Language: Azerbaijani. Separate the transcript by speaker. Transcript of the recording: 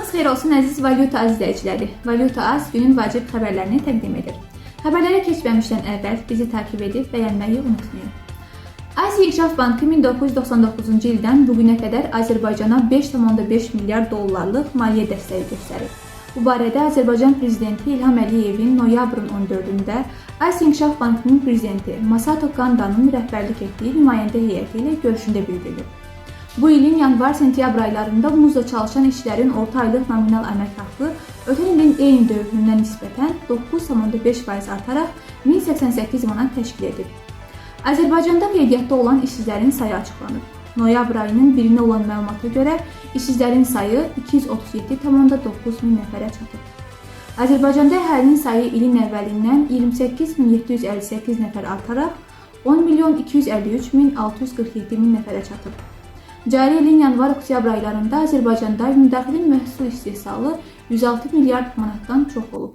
Speaker 1: Vaxtınız xeyir olsun, əziz Valyuta Az izləyiciləri. Valyuta Az günün vacib xəbərlərini təqdim edir. Xəbərlərə keçməmişdən əvvəl bizi takip edib bəyənməyi unutmayın. Aziya İnkişaf Bankı 1999-cu ildən bu günə qədər Azərbaycana 5,5 milyard dollarlıq maliyyə dəstəyi göstərib. Bu barədə Azərbaycan prezidenti İlham Əliyevin noyabrın 14-də Aziya İnkişaf Bankının prezidenti Masato Kandanın rəhbərlik etdiyi nümayəndə heyəti ilə görüşündə bildirilib. Bu ilin yanvar-sentyabr aylarında muzla çalışan işçilərin orta aylıq nominal əmək haqqı ötən ilin eyni dövrünə nisbətən 9,5% artaraq 1088 manat təşkil edib. Azərbaycanda qeydiyyatda olan işsizlərin sayı açıqlanıb. Noyabr ayının 1-nə olan məlumata görə işsizlərin sayı 237,9 min nəfərə çatıb. Azərbaycanda əhalinin sayı ilin əvvəlindən 28.758 nəfər artaraq 10 milyon 253 min 647 min nəfərə çatıb. Cari ilin yanvar-oktyabr aylarında Azərbaycanda ümumdaxili məhsul istehsalı 106 milyard manatdan çox olub.